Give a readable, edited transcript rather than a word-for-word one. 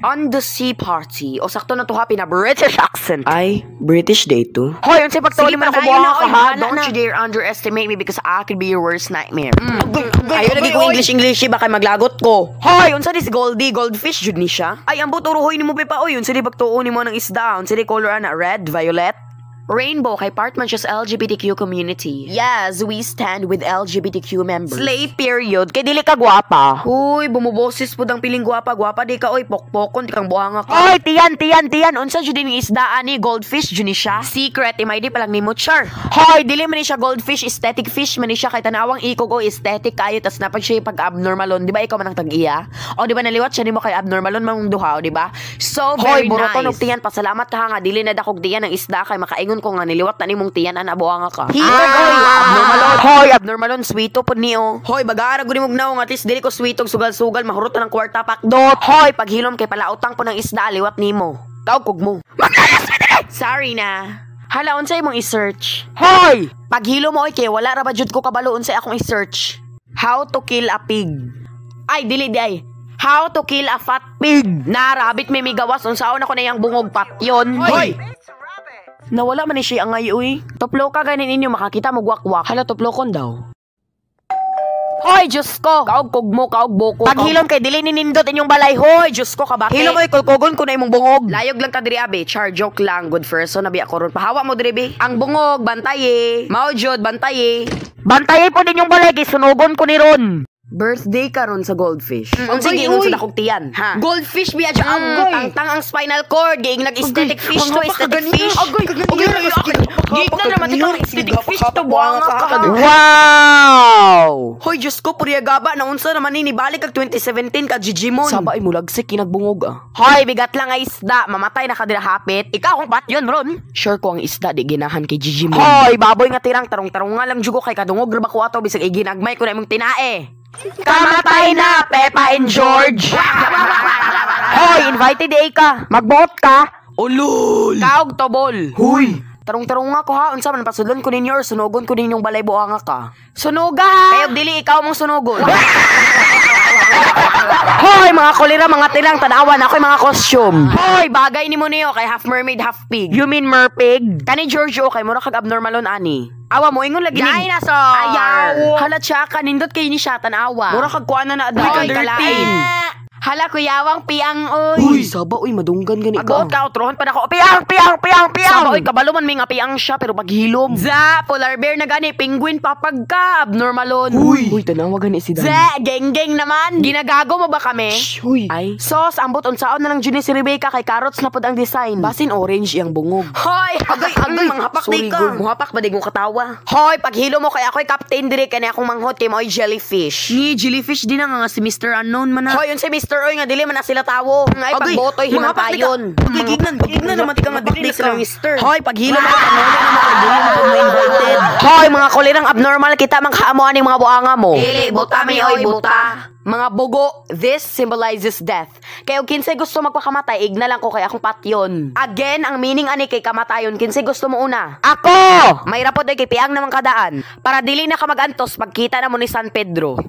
On the sea party. O sakto na to ha, pina British accent. Ay, British day to. Hoy, unsay pagtuo Sige, mo na padayon ko na, ka oy, ha? bahala Don't na. you dare underestimate me because I could be your worst nightmare. Ayaw lagi ko English English baka maglagot ko. Hoy, unsa di si Goldie? Goldfish jud ni siya? Ay, ambot uruhoy nimo pa oy, unsa di pagtuo nimo ng isda? Unsa di color ana? Red, violet? Rainbow kay part man siya sa LGBTQ community. Yes, we stand with LGBTQ members. Slay period kay dili ka gwapa. Huy, bumuboses pud ang piling gwapa, gwapa di ka oy, pokpokon di kang buhanga ka. Hoy, tiyan, tiyan, tiyan, unsa jud ning isda ani? Goldfish jud ni siya? Secret, imay di pa lang nimo char. Hoy, dili man ni siya goldfish, aesthetic fish man ni siya kay tanawang ikog o aesthetic kayo tas napag siya pag abnormalon, di ba ikaw man ang tag-iya? O di ba naliwat siya nimo kay abnormalon man duha, o di ba? So very Hoy, buroton nice. Og tiyan, pasalamat ka ha nga dili na dakog tiyan ang isda kay makaingon ko nga niliwat na nimong tiyan ana buhanga ka. Hikog oy, abnormalon. Hoy, abnormalon sweeto pod niyo. Hoy, bagara gud nimog naong at least dili ko sweetog sugal-sugal mahurot na ng kwarta pakdot. Hoy, paghilom kay palautang po ng isda liwat nimo. Kaugkog mo. Sorry na. Hala, unsay imong i-search? Hoy! Paghilo mo oy kay wala ra ba jud ko kabalo unsay akong i-search. How to kill a pig. Ay, dili di ay. How to kill a fat pig. Narabit may migawas unsaon ako na yang bungog patyon. Hoy! Nawala man ni siya angay uy. Tuplo ka ganin ninyo makakita mo gwakwak. Hala, tuplokon daw. Hoy, Diyos ko! Kaog kugmo, kaog boko. Paghilom kay dili ni nindot inyong balay. Hoy, Diyos ko kabate. Hilom oy, kulkogon ko na imong bungog. Layog lang ta diri abe, char joke lang, good person na biya ko ron. Pahawa mo diri be. Ang bungog, bantaye. Mao jud, bantaye. Bantaye po ninyong balay kay sunugon ko ni ron. Birthday karon sa goldfish. Unsay Agoy, giingon sa uy. dakog tiyan? Ha? Goldfish biya siya Mm, agoy. tangtang ang spinal cord, giing nag aesthetic fish to, Mga aesthetic pakaganyan. fish. Agoy, Agoy, agoy, agoy. Giignan naman ikaw ng aesthetic fish to, buwanga ka. Wow! Hoy, Diyos ko, puriya gaba, naunsa naman ni balik kag 2017 ka Gigimon. Saba ay mulagsik kinagbungog ah. Hoy, bigat lang ay isda, mamatay na ka dira hapit. Ikaw akong patyon ron. Sure ko ang isda di ginahan kay Gigimon. Hoy, baboy nga tirang tarong-tarong nga lang jugo kay kadungog ra ba ko ato bisag iginagmay ko na imong tinae. Kamatay na, Peppa and George. Hoy, invited eh ka. Magbuot ka. Ulol! Kaog tobol. Huy! Tarong-tarong nga ko ha, unsa man pasudlon ko ninyo or sunugon ko ninyong balay buanga ka. Sunuga ha! Kayog dili ikaw mong sunugon. Hoy, mga kolera, mga tilang, tanawa na ako'y mga costume. Hoy, bagay ni mo niyo kay half mermaid, half pig. You mean merpig? Kani Giorgio, kay mura kag abnormalon ani. Awa mo ingon lagi ni Dinosaur! Ayaw! Hala tsaka, nindot kay ni siya, tanawa. Mura kag kuan na na Hoy, aday ka kalain. Hala, kuyawang piang, oy. Uy, saba uy, madunggan gani ka. Pagbuot ka, utrohon pa na ako. Piang, piang, piang, piang! Saba, oy, kabalo man may nga piang siya, pero paghilom. Za, polar bear na gani, penguin papagka, abnormalon. Uy! Uy, tanawa gani si Dan. Za, geng-geng naman. Ginagago mo ba kami? Shh, Huy. Ay. Sos, ambot unsaon na lang jud ni si Rebecca kay carrots na pod ang design. Basin orange iyang bungog. Hoy, agay, agay, manghapak Sorry, di ka. girl. Muhapak ba di kong katawa? Hoy, paghilo mo kay ako'y captain dire kani akong manghot kay mao'y jellyfish. Ni jellyfish din nga si Mr. Unknown man na. Hoy, unsay Mr. Oy nga dili man na sila tawo. Ay, pagbotoy manghapak di ka. himantayon. Agay, gignan, gignan naman ti ka nga dili Dili sila ka. Mr. Hoy, paghilo mo kay panulo na mo kay dili mo mo invited. Hoy, mga kolerang abnormal kita mangkaamo aning mga buanga mo. Dili, buta mi oy, buta. Mga bugo, this symbolizes death. Kaya og kinsay gusto magpakamatay, igna lang ko kay akong patyon. Again, ang meaning ani kay kamatayon, kinsay gusto mo una? Ako! May rapod ay kay piang naman kadaan. Para dili na ka magantos pagkita na mo ni San Pedro.